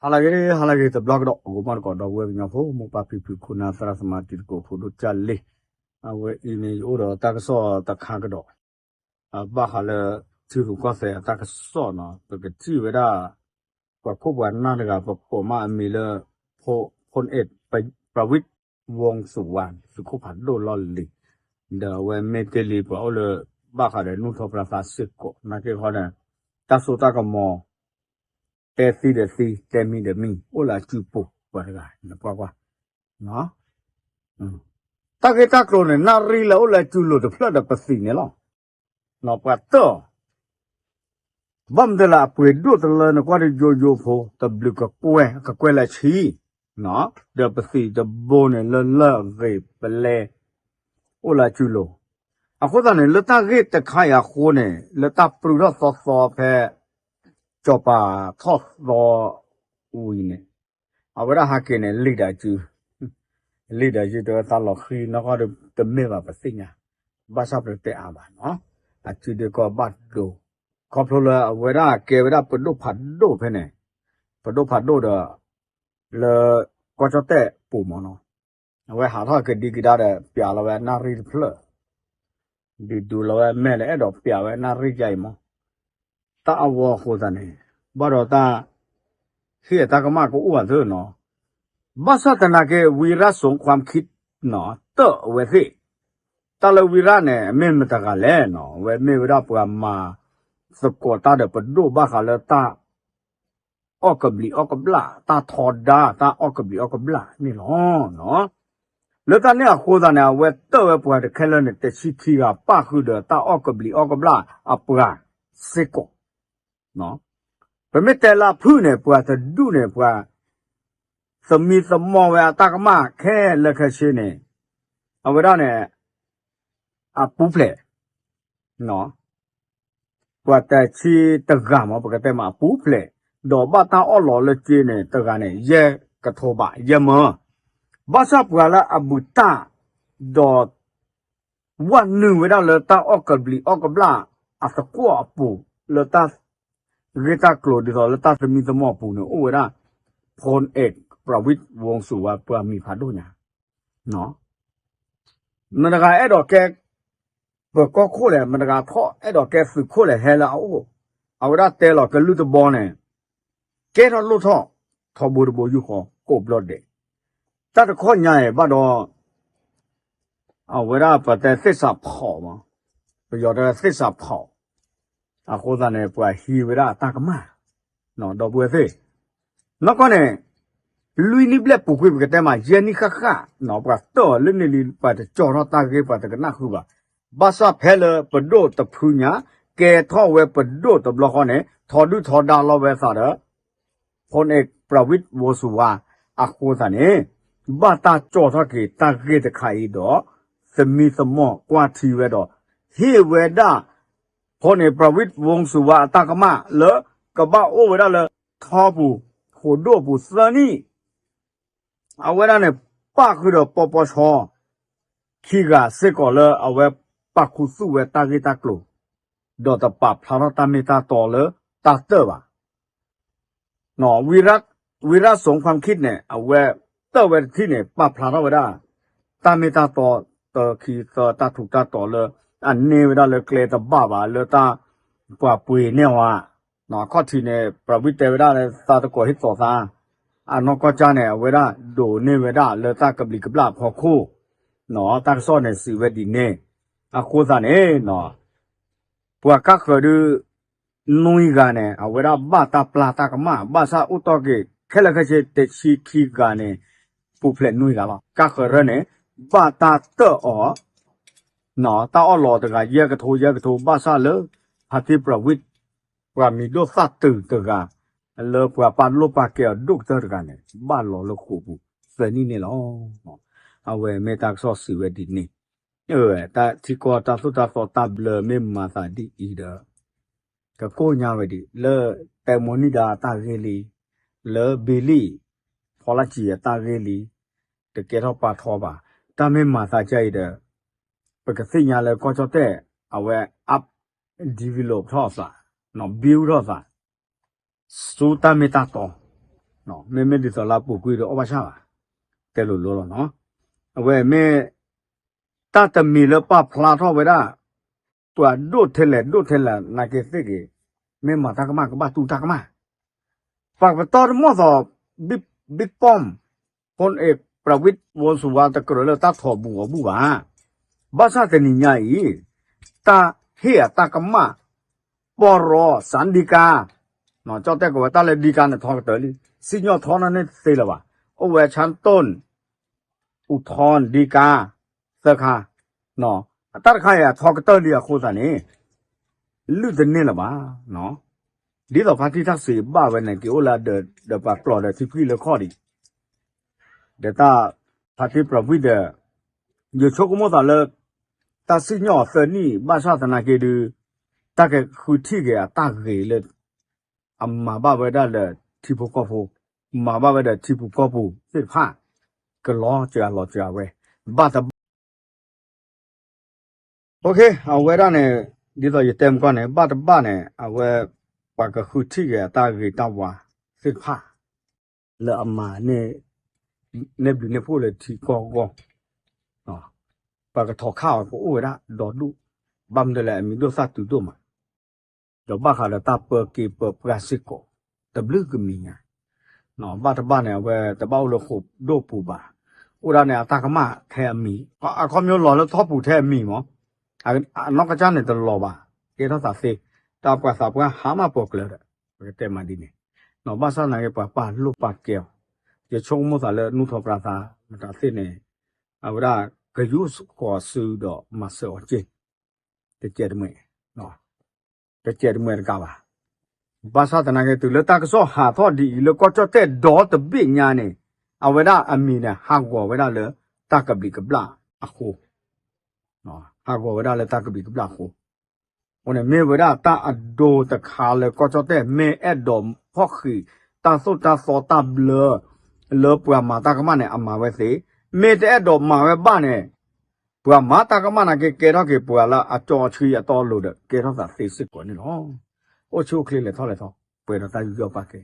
ဟါလၢအဂ့ၤ ဟါလၢအဂ့ၤတဘျီကဒီး အိၣ်မူတကိးဒီပုၢ်ဝဲၢ်ကညီဖိ မိၢ်ပၢ်ဖံဖု ခိၣ်နၢ်သရၣ်သမါ တံၤသကိးဖိဒိၣ်ကၢ်လ့ၢ်, အဝဲအံၤန့ၣ် ယအိၣ်ဒီးတၢ်ကစီၣ်တခါကဒီး ဘၣ်ဃးလၢ ထံရူၢ်ကီၢ်သဲးအတၢ်ကစီၣ်နီၤ ပကထံၣ်ဝဲဒၣ် ပှၤခိၣ်ပှၤနၢ်တဂၤ ပကိးမးအမံၤလၢ ဖိ ဖိနအ့း ပြဝံး ဝူင်းသူးဝါ သုးခိၣ်ဖးဒိၣ်လီၢ်လံၤ, ဒီးအဝဲမ့ၢ်တ့ၢ်လံပှၤအိၣ်လၢ ဘၣ်ဃးဒီးနူၢ်ထီၣ်ပြသးစ့ၢ်ကီး နာ်က့ဃီဒီး တၢ်စိတၢ်ကမီၤ တဲသံဒီးသံ တဲမံၤဒီးမံၤ အိၣ်လၢအစုပူၤပှၤတဂၤ နကွၢ်ကွၢ် တၢ်ဂ့ၢ်တၢ်ကျိၤန့ၣ် နၣ်ရံၣ်လၢအိၣ်လၢအစုလိၤတဖျၢၣ်ဒီးပသံးန့ၣ်လီၤ. ပှၤတၢၣ်အီၤ ဘၣ်မနုၤလၢအပှ့ၤဒိၣ်တလၢနကွၢ်တယိယိဖိ တဘျုးကကွဲၢ် ကကွဲၢ်လၢဆံ ဒီးပသံးတဘိန့ၣ်လၢလၢၢ်ဂ့ၤပလဲ အိၣ်လၢအစုလိၤ, အဃိသတးန့ၣ် လၢတၢ်ဂ့ၢ်တခါအံၤအဃိန့ၣ် လၢတၢ်ပြူထီၣ်သီသီဖဲ ကၠီၤပၤထီၣ်သီဝံၤန့ၣ် အဝဲဒၣ်ဟးက့ၤန့ၣ် လံာ်ဒီးစု လံာ်ဒီးစုတဲဝဲသးလီၤဃံနီၢ်ကီၢ်ဒီးတမ့ၢ်ဘၣ်ပသ့ၣ်ညါ, ဘၣ်ဆၣ်ပတဲအါဘၣ်နီၤ, အစုဒုးကီၢ်ဘၣ်ဒိ, ခီဖျိလၢအဝဲဒၣ်ကဲဝဲဒၣ်ပဒိၣ်ဖးဒိၣ်ဖဲန့ၣ်, ပဒိၣ်ဖးဒိၣ်ဒီး လၢကီၢ်ကၠီၣ်တဲၣ်ပူၤမးနီၤ, အဝဲဟးထီၣ်ကဒံကဒါဒီး ပျးလီၤဝဲနၣ်ရံၣ်တဖျၢၣ် ဒုးဒုးလီၤဝဲမဲာ်လၢအဲၣ်ဒိးပျးဝဲနၣ်ရံၣ်ယါအံၤမး, တၢ်အဝဲအဃိသတးန့ၣ် ဘၣ်ဒီးတၢ် ဟ့ၣ်အတၢ်ကမၣ်ကအိၣ်အသ့နီၤ, ဘၣ်ဆၣ်သနာ်က့ ဝံရၣ်စိန်ความคิดနီၤ တၢၣ်အဝဲသ့ၣ်, တၢ်လၢဝံရၣ်န့ၣ် မ့ၢ်မတၤတဂၤလဲၣ်နီၤ, အဝဲမ့ၢ်ဝဲဒၣ်ပှၤမၤသကိးတၢ်ဒီးပဒိၣ်ဘၣ်ဃးလၢတၢ် အီၣ်ကဘျံးအီၣ်ကဘျၣ် တၢ်ထီဒါ တၢ်အီၣ်ကဘျံးအီၣ်ကဘျၣ်န့ၣ်လီၤ. လၢတၢ်န့ၣ်အဃိသတးန့ၣ် အဝဲတၢၣ်ဝဲပှၤတခဲလၢာ်န့ၣ် တဆံခံဂၤ ပၣ်ဃုာ်ဒီးတၢ်အီၣ်ကဘျံးအီၣ်ကဘျၣ်အပှၤစ့ၢ်ကီး, ပမ့ၢ်တဲလၢအဖုၣ်န့ၣ် ပှၤတဒူၣ်န့ၣ် ပှၤ သမံသမိးဝဲအတၢ်ကမၣ်ခဲလၢာ်ခဲဆ့န့ၣ် အဝဲဒၣ်န့ၣ် အပူၤဖျဲး ပှၤတဆံတဂၤမး ပကတဲမးအပူၤဖျဲး, ဒီးဘၣ်တၢ်အီၣ်လီၤလၢက့န့ၣ် တဂၤန့ၣ် ယဲၢ်ကထိဘး ယဲၢ်မၢ, ဘၣ်ဆၣ်ပှၤလၢအဘူးတၢ် ဒီး ဝဲနုာ်ဝဲဒၣ်လၢတၢ်အီၣ်ကဘျံးအီၣ်ကဘျၣ်အသကွီၢ်အပူၤ လၢတၢ်ဂ့ၢ်တၢ်ကျိၤဒ်သိးလၢတၢ်သမံသမိးအပူၤန့ၣ် အိၣ်ဝဲဒၣ် ဖိနအ့း ပြဝံး ဝူင်းသူးဝါ ပှၤမံၤဖးဒိၣ်ညါ မတၤတဂၤအဲၣ်ဒိးကဲ ပကီၢ်ခိၣ်လဲၣ်, မတၤတဂၤထီၣ်အဲၣ်ဒိးကဲသုးခိၣ်လဲၣ် ဟဲလၢအအိၣ်, အဝဲဒၣ်တဲလီၤကလုၢ်တဘီန့ၣ် ကဲထီၣ်လိၣ်ထီၣ် ထီဘိတဘိယူၢ်ဃီ ကိးဘျီဒဲး, တၢ်တခီညါအံၤဘၣ်ဒီး အဝဲဒၣ်ပတဲသစ္စာဖောက်မး, ပယီၤတဲသစ္စာဖောက်, အဃိသတးန့ၣ် ပှၤဟံးဝဲဒၣ်အတၢ်ကမၣ်, ဒီပုၢ်ဝဲၢ်သ့ၣ်, နီၢ်ကီၢ်န့ၣ် လွံၢ်နံၣ်ဘျဲၣ်ပူၤကွံာ် ပကတဲမး ယဲၢ်နံၣ်ဃၣ်ဃၣ် ပှၤတၢၣ်အီၤလၢန့ၣ်လံ ပှၤတကၠီထီၣ်တၢ်ဂ့ၢ် ပှၤတကနၣ်ဃုာ်ဘၣ်, ဘၣ်ဆၣ်ဖဲလၢပဒိၣ်တဖုညါ ကဲထီၣ်ဝဲပဒိၣ်တဘျီဃီန့ၣ် ထီဒုၣ်ထီဒါလီၤဝဲသးဒီး ဖိနအ့း ပြဝံး ဝူင်းသူးဝါ အဃိသတးန့ၣ် ဘၣ်တၢ်ကၠီထီၣ်က့ၤတၢ်ဂ့ၢ်တခါအံၤဒီး သမံသမိးကွၢ်ထံဝဲဒီး ဟ့ၣ်ဝဲဒၣ် ဖိနအ့း ပြဝံး ဝူင်းသူးဝါ အတၢ်ကမၣ်လၢ ကဘၣ်အိၣ်ဝဲဒၣ်လၢ ထီပူၤ ဃိးဒိၣ်ပူၤသၢနံၣ် အဝဲဒၣ်န့ၣ် ပၣ်ဃုာ်ဒီးပီပီဆီ ခံဂၤစ့ၢ်ကီးလၢအဝဲပာ်ခူသူၣ်ဝဲတၢ်ဂ့ၢ်တၢ်ကျိၤ ဒီးတပာ်ဖျါထီၣ်တၢ်မ့ၢ်တၢ်တီလၢတၢ်တၢၣ်ဘၣ်. ဝံရၣ် ဝံရၣ်စိန်ความคิดန့ၣ် အဝဲတၢၣ်ဝဲတထံၣ်န့ၣ် ပာ်ဖျါထီၣ်ဝဲဒၣ် တၢ်မ့ၢ်တၢ်တီ တခံသၢတၢ်ထူးတၢ်တီၤလၢ အန့ၢ်ဝဲဒၣ်လၢကျဲတဘၣ်ဘၣ် လၢတၢ်ပှၤပှ့ၤန့ၢ်ဝဲ အခီၣ်ထံးန့ၣ် ပြဝံးတဲဝဲဒၣ်လၢ သးတကိးဟ့ၣ်သီသး, အနီၢ်ကီၢ်ကၢ်န့ၣ် အဝဲဒၣ်ဒိးန့ၢ်ဝဲဒၣ်လၢတၢ်ကဘျံးကဘျၣ်အဖီခိၣ်, တၢ်ကစီၣ်န့ၣ်စံးဝဲဒ်န့ၣ်, အဃိသတးန့ၣ် ပှၤကၢ်ဃၢၤဒုး နွံဂၤန့ၣ် အဝဲဒၣ်ဘၣ်တၢ်ပျၢ်တၢ်ကမၣ် ဘၣ်ဆၣ်အိၣ်တီၢ်က့ၤ ခဲလၢာ်ခဲဆ့ တဆံခံဂၤန့ၣ် ပူၤဖျဲးနွံဂၤလီၤ. ကၢ်ဃၢၤရၢန့ၣ် ဘၣ်တၢ်တၢၣ်အီၤ တၢ်အီၣ်လီၤတဂၤ ယဲၢ်ကထိ ယဲၢ်ကထိ ဘၣ်ဆၣ်လၢ ဖါတံၢ်ပြဝံး ပှၤမံၤဒိၣ်သၣ်တုၤတဂၤ လၢပှၤပာ်လိၣ်ပာ်ကဲအီၤဒိၣ်ကတၢၢ်တဂၤန့ၣ် ဘၣ်လီၤလၢဃိာ်ပူၤ သၢနံၣ်န့ၣ်လီၤ. အဝဲမ့ၢ်တၢ်ကစီၣ်စံးဝဲဒ်န့ၣ်, တၢ်ထံကီၢ်တၢ်သိၣ်တၢ်သီတၢ်ဘျၢမ့ၢ်မၤသးဒ်အံၤဒီး ကကိၢ်ညါဝဲဒ် လၢတဲမိၣ်နံၣ်ဒါအတၢ်ဂ့ၢ်လံ, လၢဘ့လံၣ် ဖီလၢ်ကံအတၢ်ဂ့ၢ်လံ, တကဲထီၣ်ပာ်ထီဘၣ်, တၢ်မ့ၢ်မၤသးဒ်အံၤဒီး ပကသ့ၣ်ညါလၢကီၢ်ကၠီၣ်တဲၣ် အဝဲ up develop ထီၣ်အသး, build ထီၣ်အသး ဆူတၢ်မ့ၢ်တၢ်တီ, မ့မ့ၢ်ဒ်သိးလၢအပူၤကွံာ်ဒီးအီၣ်ဘၣ်ဆၣ်ဘၣ်, တဲလိၤလိၤလီၤနီၤ. အဝဲမ့ၢ် တၢ်တမံၤလၢပာ်ဖျါထီၣ်ဝဲဒၣ် ပှၤဒိၣ်ထဲလဲၣ်ဒိၣ်ထဲလဲၣ်နာ်က့သ့ၣ်ဂ့ၤ, မ့ၢ်မၤတၢ်ကမၣ်ကဘၣ်တူၢ်တၢ်ကမၣ်, ပှၤပတီၢ်တမီၢ်သိး ဘံၣ်ပီၣ် ဖိန့ၣ် ပြၤဝံး ဝီစူၤဝါ တကြၢးလၢတၢ်ထီၣ်ဘူၣ်အီၤဘူၣ်ဘၣ်. ဘၣ်ဆၣ်တနံၤညါအံၤ တၢ်ဟ့ၣ်အတၢ်ကမၣ် ပီၢ်ရီ စၣ်ဒံကါ, ကၠီတဲကီးဝဲတၢ်လၢဒံကါန့ၣ်ထီကတၢၢ်လံ, စံၣ်ညီၣ်ထီန့ၣ်တသ့လၢၤဘၣ်, အိၣ်ဝဲဆၣ်တိၣ် အူထီဒံကါ သၢခါ, အတၢ်တခါအံၤအထီကတၢၢ်လံအဃိသတးန့ၣ် လုၢ်တန့ၢ်လၢၤဘၣ်. ဒ်သိးဖါတံၢ်ထၣ်စံးဘၣ်ဝဲန့ၣ် က့ၤအိၣ်လၢအဒၢးဒီးပှၤကျီၢ်ဒီးထံဖှံလၢခီၣ်ဒံး, ဒီးတၢ်ဖါတံၢ်ပြၤဝံၤဒီး ယဆိကမိၣ်သးလၢ တၢ်စံၣ်ညီၣ်အီၤသၢနံၣ် ဘၣ်ဆၣ်သနာ်က့ဒုး တၢ်ကဃုထံၣ်က့ၤအတၢ်ဂ့ၤလၢ အမၤဘၣ်ဝဲဒၣ်လၢထံဖိကီၢ်ဖိ, မၤဘၣ်ဝဲဒီးထံပူၤကီၢ်ပူၤသ့ၣ်တဖၣ် ကလီၤစှၤလီၤစှၤဝဲ ဘၣ်တဘၣ် အဝဲဒၣ်န့ၣ် ဒ်သိးယတဲမကီၢ်န့ၣ် ဘၣ်တဘၣ်န့ၣ် အဝဲ ပှၤကဃုထံၣ်က့ၤအတၢ်ဂ့ၤတၢ်ဝါသ့ၣ်တဖၣ် လၢအမၤန့ၢ်ဘျုးန့ၢ်ဖှိၣ်လၢထံကီၢ်အဂီၢ်, ပှၤကထီၣ်ခါအီၤကအိၣ်ဝဲဒၣ်ဒီဒူၣ်, ဘၣ်မနုၤလဲၣ် အမံၤဒိၣ်သၣ်တုၤဒိၣ်မး, ဒီးဘၣ်ဃးဒီးတၢ်ပၢက့ၤပၢပှၢ်စ့ၢ်ကီး တဘျုးကမံၤညါ, ဘၣ်တဘၣ်န့ၣ် အဝဲတဘၣ်အိၣ်လၢဃိာ်ဒိၣ်ပူၤဘၣ်, အိၣ်ဒၣ်န့ၣ်အတၢ်ကမၣ်ထဲအမံၤ, အခီပညီလီၤလၢထီပူၤထဲအမံၤမး, အနီၢ်ကစၢ်န့ၣ်တလီၤဘၣ်, ကဲထီၣ်သးသ့, တၢ်ပှၤသးပှၢ်ဟါမၢ်ပှဲၤကျၢၤဒီး ပကတဲမးဒ်န့ၣ်, ဘၣ်ဆၣ်သနာ်က့ပှၤပာ်လိာ်ပာ်ကဲအီၤ, ယဆိကမိၣ်သးလၢနူၢ်ထီၣ်ပြးသး မတၤသ့ၣ်န့ၣ်, အဝဲဒၣ်ကယူးဃီၤစုဒီးမၤစၢၤအီၤက့ၤ, တကဲတမှဲ, တကဲတမှဲတကးဘၣ်. ဘၣ်ဆၣ်သနာ်က့ တုၤလၢတၢ်ကစီၣ်ဟးထီၣ်ဒ်အံၤလၢကီၢ်ကၠီၣ်တဲၣ်ဒီတဘ့ၣ်ညါန့ၣ်, အဝဲဒၣ်အမံၤန့ၣ် ဟးဂီၤဝဲဒၣ်လၢတၢ်ကဘျံးကဘျၣ်အဃိ, ဟးဂီၤဝဲဒၣ်လၢတၢ်ကဘျံးကဘျၣ်အဃိ, အဃိန့ၣ် မ့ၢ်ဝဲဒၣ်တၢ်အဒိတခါလၢကီၢ်ကၠီၣ်တဲၣ် မ့ၢ်အဲၣ်ဒိးဖီၣ်ဃံးတၢ်သိၣ်တၢ်သီတၢ်ဘျၢ လၢပှၤမၤတၢ်ကမၣ်န့ၣ် အမၤဝဲသ့, မ့ၢ်တအဲၣ်ဒိးမၤဝဲဘၣ်န့ၣ် ပှၤမၤတၢ်ကမၣ်နာ်က့ ကဲထီၣ်က့ၤပှၤလၢအကၠီအဆှံအတီအလိၤဒီး ကဲထီၣ်သးသ့စ့ၢ်ကီးန့ၣ်လီၤ. အိၣ်ဆူၣ်အိၣ်ချ့လဲၤထီၣ်လဲၤထီ ပှဲၤဒီးတၢ်ယူးယီၣ်ပာ်ကဲ